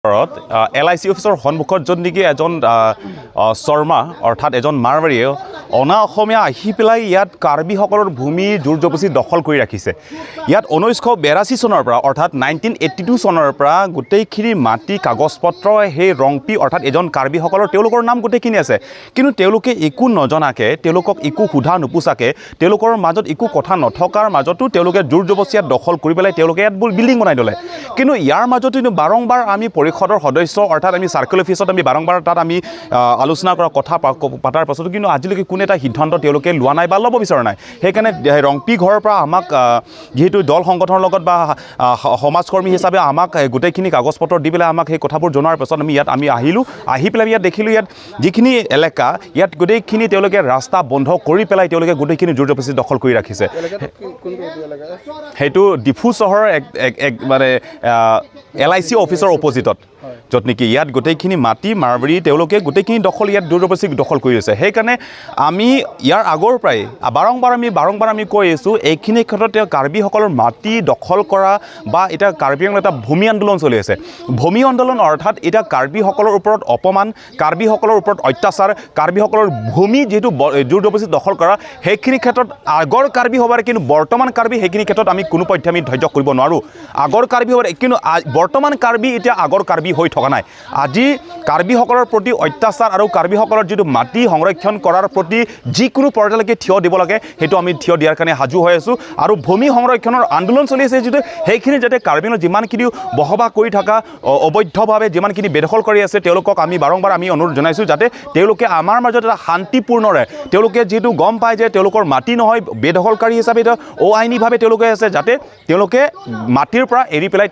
L I C অফিচৰ সন্মুখত, য'ত নেকি এজন শৰ্মা, অৰ্থাৎ এজন মাৰৱাৰীয়ে অনা অসমীয়া আহি পেলাই ইয়াত কাৰ্বিসকলৰ ভূমি জোৰ জবৰদস্তি দখল কৰি ৰাখিছে। ইয়াত 1982 চনৰ পৰা, অৰ্থাৎ 1982 চনৰ পৰা গোটেইখিনি মাটি কাগজ পত্ৰ সেই ৰংপি, অৰ্থাৎ এজন কাৰ্বিসকলৰ, তেওঁলোকৰ নাম গোটেইখিনি আছে। কিন্তু তেওঁলোকে একো নজনাকৈ, তেওঁলোকক একো সোধা নোপোচাকৈ, তেওঁলোকৰ মাজত একো কথা নথকাৰ মাজতো তেওঁলোকে জোৰ জবৰদস্তি ইয়াত দখল কৰি পেলাই তেওঁলোকে ইয়াত বিল্ডিং বনাই ল'লে। কিন্তু ইয়াৰ মাজতো কিন্তু বাৰম্বাৰ আমি পৰিষদৰ সদস্য, অৰ্থাৎ আমি চাৰ্কেল অফিচত আমি বাৰম্বাৰ তাত আমি আলোচনা কৰা, কথা পাতাৰ পাছতো কিন্তু আজিলৈকে কোনো এটা সিদ্ধান্ত তেওঁলোকে লোৱা নাই বা ল'ব বিচৰা নাই। সেইকাৰণে ৰংপি ঘৰৰ পৰা আমাক যিহেতু দল সংগঠনৰ লগত বা সমাজকৰ্মী হিচাপে আমাক গোটেইখিনি কাগজ পত্ৰ দি পেলাই আমাক সেই কথাবোৰ জনোৱাৰ পাছত আমি ইয়াত আমি আহিলোঁ। আহি পেলাই আমি ইয়াত দেখিলোঁ, ইয়াত যিখিনি এলেকা, ইয়াত গোটেইখিনি তেওঁলোকে ৰাস্তা বন্ধ কৰি পেলাই তেওঁলোকে গোটেইখিনি জোৰ জবৰদস্তি দখল কৰি ৰাখিছে। এলেকাটো কি, কোনটো এইটো এলেকা? সেইটো ডিফু চহৰৰ এক এক এক মানে এল I C অফিচৰ অপজিটত, য'ত নেকি ইয়াত গোটেইখিনি মাটি মাৰবাৰী তেওঁলোকে গোটেইখিনি দখল, ইয়াত জোৰ জবৰদস্তি দখল কৰি আছে। সেইকাৰণে আমি ইয়াৰ আগৰ পৰাই বাৰম্বাৰ আমি কৈ আছোঁ, এইখিনি ক্ষেত্ৰত তেওঁ কাৰ্বিসকলৰ মাটি দখল কৰা বা এতিয়া কাৰ্বি আংলঙত এটা ভূমি আন্দোলন চলি আছে। ভূমি আন্দোলন অৰ্থাৎ এতিয়া কাৰ্বিসকলৰ ওপৰত অপমান, কাৰ্বিসকলৰ ওপৰত অত্যাচাৰ, কাৰ্বিসকলৰ ভূমি যিহেতু জোৰ জবৰদস্তি দখল কৰা, সেইখিনি ক্ষেত্ৰত আগৰ কাৰ্বি হ'ব পাৰে, কিন্তু বৰ্তমান কাৰ্বি সেইখিনি ক্ষেত্ৰত আমি কোনো পধ্যে আমি ধৈৰ্য কৰিব নোৱাৰোঁ। আগৰ কাৰ্বি হ'ব পাৰে, কিন্তু বৰ্তমান কাৰ্বি এতিয়া আগৰ কাৰ্বি হৈ থকা নাই। আজি কাৰ্বিসকলৰ প্ৰতি অত্যাচাৰ আৰু কাৰ্বিসকলৰ যিটো মাটি সংৰক্ষণ কৰাৰ প্ৰতি যিকোনো পৰ্যায়লৈকে থিয় দিব লাগে, সেইটো আমি থিয় দিয়াৰ কাৰণে সাজু হৈ আছোঁ। আৰু ভূমি সংৰক্ষণৰ আন্দোলন চলি আছে যিটো, সেইখিনি যাতে কাৰ্বি আংলঙত যিমানখিনি বসবাস কৰি থকা অবৈধভাৱে যিমানখিনি বেদখল কৰি আছে, তেওঁলোকক আমি বাৰম্বাৰ আমি অনুৰোধ জনাইছোঁ যাতে তেওঁলোকে আমাৰ মাজত এটা শান্তিপূৰ্ণৰে, তেওঁলোকে যিহেতু গম পায় যে তেওঁলোকৰ মাটি নহয়, বেদখলকাৰী হিচাপে এতিয়া অআইনীভাৱে তেওঁলোকে আছে, যাতে তেওঁলোকে মাটিৰ পৰা এৰি পেলাই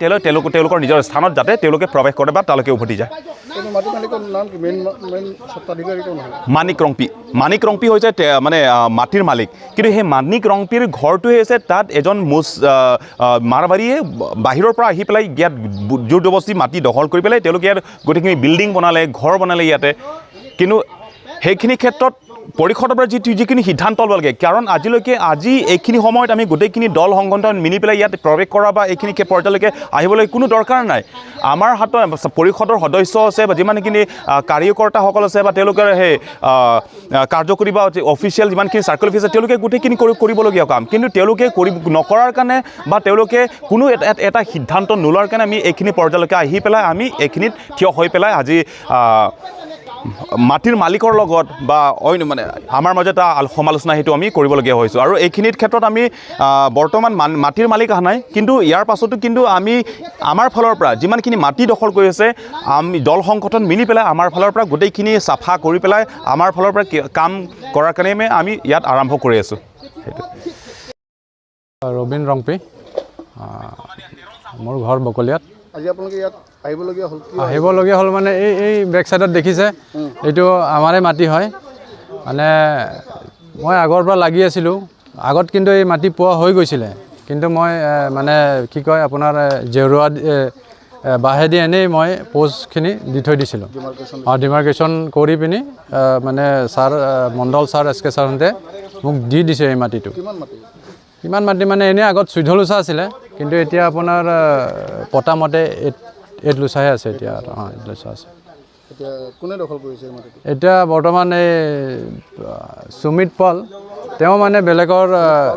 তেওঁলোকৰ নিজৰ স্থানত যাতে তেওঁলোকে প্ৰৱেশ কৰে বা তালৈকে উভতি যায়। এইটো মাটি মালিকৰ নাম কি? মেইন মেইন স্বত্বাধিকাৰী কোন হয়? মানিক ৰংপি। মানিক ৰংপি হৈছে মানে মাটিৰ মালিক। কিন্তু সেই মানিক ৰংপিৰ ঘৰটোৱে হৈছে তাত এজন মুছ মাৰবাৰীয়ে বাহিৰৰ পৰা আহি পেলাই ইয়াত জোৰ জবৰদস্তি মাটি দখল কৰি পেলাই তেওঁলোকে ইয়াত গোটেইখিনি বিল্ডিং বনালে, ঘৰ বনালে ইয়াতে। কিন্তু সেইখিনি ক্ষেত্ৰত পৰিষদৰ পৰা যিখিনি সিদ্ধান্ত ল'ব লাগে, কাৰণ আজিলৈকে আজি এইখিনি সময়ত আমি গোটেইখিনি দল সংগঠন মিলি পেলাই ইয়াত প্ৰৱেশ কৰা বা এইখিনি পৰ্যায়লৈকে আহিবলৈ কোনো দৰকাৰ নাই। আমাৰ হাতত পৰিষদৰ সদস্য আছে বা যিমানখিনি কাৰ্যকৰ্তাসকল আছে বা তেওঁলোকৰ সেই কাৰ্যকৰী বা অফিচিয়েল যিমানখিনি চাৰ্কেল অফিচাৰ, তেওঁলোকে গোটেইখিনি কৰিবলগীয়া কাম। কিন্তু তেওঁলোকে কৰি নকৰাৰ কাৰণে বা তেওঁলোকে কোনো এটা সিদ্ধান্ত নোলোৱাৰ কাৰণে আমি এইখিনি পৰ্যায়লৈকে আহি পেলাই আমি এইখিনিত থিয় হৈ পেলাই আজি মাটিৰ মালিকৰ লগত বা অন্য মানে আমাৰ মাজত এটা সমালোচনা সেইটো আমি কৰিবলগীয়া হৈছোঁ। আৰু এইখিনিৰ ক্ষেত্ৰত আমি বৰ্তমান মাটিৰ মালিক অহা নাই, কিন্তু ইয়াৰ পাছতো কিন্তু আমি আমাৰ ফালৰ পৰা যিমানখিনি মাটি দখল কৰি আছে, আমি দল সংগঠন মিলি পেলাই আমাৰ ফালৰ পৰা গোটেইখিনি চাফা কৰি পেলাই আমাৰ ফালৰ পৰা কাম কৰাৰ কাৰণে আমি ইয়াত আৰম্ভ কৰি আছোঁ সেইটো। ৰবীন ৰংপি, মোৰ ঘৰ বকলীয়াত। আজি আপোনালোকে ইয়াত আহিবলগীয়া হ'ল কিয়? আহিবলগীয়া হ'ল মানে এই বেক চাইডত দেখিছে, এইটো আমাৰে মাটি হয়। মানে মই আগৰ পৰা লাগি আছিলোঁ আগত, কিন্তু এই মাটি পোৱা হৈ গৈছিলে। কিন্তু মই মানে কি কয় আপোনাৰ জেওৰা বাঁহেদি এনেই মই প'ষ্টখিনি দি থৈ দিছিলোঁ। ডিমাৰ্কেশ্যন। অঁ, ডিমাৰ্কেশ্যন কৰি পিনি মানে ছাৰ মণ্ডল ছাৰ, এছ কে ছাৰহঁতে মোক দি দিছে এই মাটিটো। কিমান মাটি? কিমান মাটি মানে এনেই আগত 14 লোচা আছিলে, কিন্তু এতিয়া আপোনাৰ পটা মতে 8 লোচাহে আছে এতিয়া। অঁ, 8 লোচা আছে। এতিয়া কোনে দখল কৰিছে এই মাটিটো? এতিয়া বৰ্তমান এই সুমিত পল, তেওঁ মানে বেলেগৰ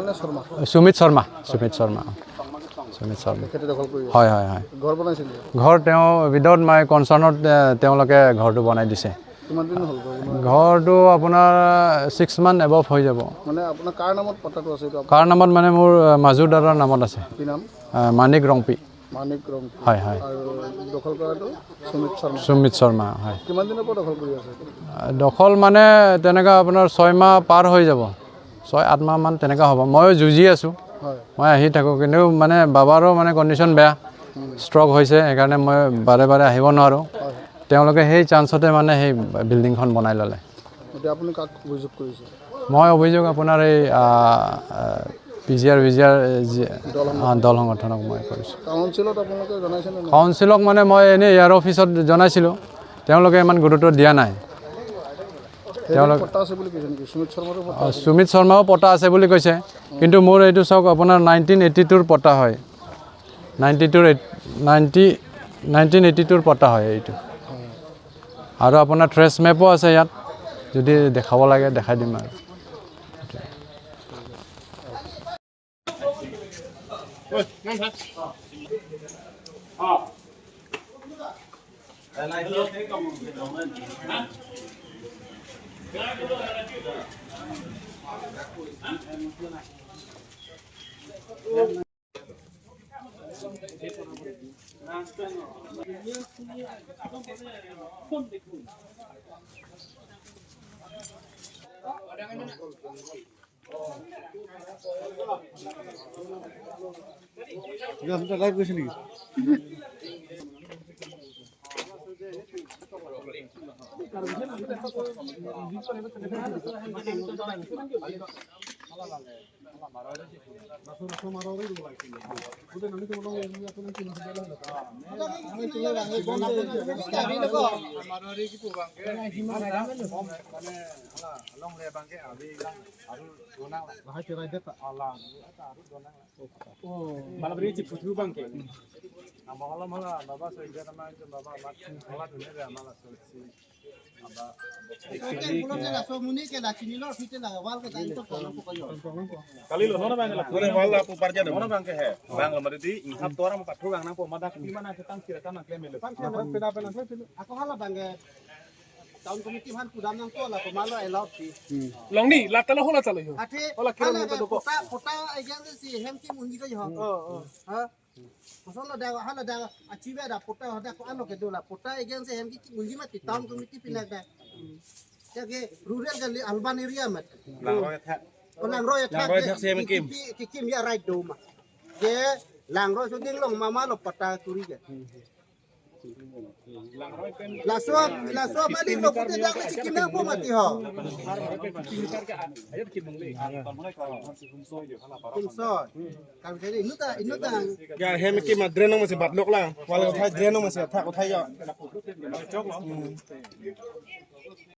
নে শৰ্মা? সুমিত শৰ্মা, সুমিত শৰ্মা, সুমিত শৰ্মা। তেখেতে দখল কৰি আছে? হয়। ঘৰ বনাইছে নেকি? ঘৰ তেওঁ উইদাউট মাই কনচাৰ্ণত তেওঁলোকে ঘৰটো বনাই দিছে। কিমান দিন হ'ল ঘৰ বনোৱা? ঘৰটো আপোনাৰ 6 মান্থ এবভ হৈ যাব। মানে আপোনাৰ কাৰ নামত পট্টাটো আছে এইটো? কাৰ নামত মানে মোৰ মাজু দাদাৰ নামত আছে। কি নাম? মানিক ৰংপি। মানিক ৰং। হয়। আৰু দখল কৰাটো সুমিত শৰ্মা? সুমিত শৰ্মা, হয়। কিমান দিনৰ পৰা দখল কৰি আছে? দখল মানে তেনেকুৱা আপোনাৰ 6 মাহ পাৰ হৈ যাব, 6-8 মাহমান তেনেকুৱা হ'ব। ময়ো যুঁজি আছোঁ। মই আহি থাকোঁ, কিন্তু মানে বাবাৰো মানে কণ্ডিশ্যন বেয়া, ষ্ট্ৰক হৈছে, সেইকাৰণে মই বাৰে বাৰে আহিব নোৱাৰোঁ। তেওঁলোকে সেই চান্সতে মানে সেই বিল্ডিংখন বনাই ল'লে। এতিয়া আপুনি কাক অভিযোগ কৰিছে? মই অভিযোগ আপোনাৰ এই P G R V G R দল সংগঠনক মই কৰিছোঁ। কাউন্সিলত আপোনালোকে জনাইছেনে নাই? কাউন্সিলক মানে মই এনেই এয়াৰ অফিচত জনাইছিলোঁ, তেওঁলোকে ইমান গুৰুত্ব দিয়া নাই। তেওঁলোক পট্টা আছে বুলি কৈছে নেকি? সুমিত শৰ্মাৰো পট্টা? সুমিত শৰ্মাও পট্টা আছে বুলি কৈছে, কিন্তু মোৰ এইটো চাওক, আপোনাৰ 1982ৰ পট্টা হয়। 92ৰ 90 1982ৰ পট্টা হয় এইটো। আৰু আপোনাৰ ট্ৰেছ মেপো আছে ইয়াত, যদি দেখাব লাগে দেখাই দিম আৰু।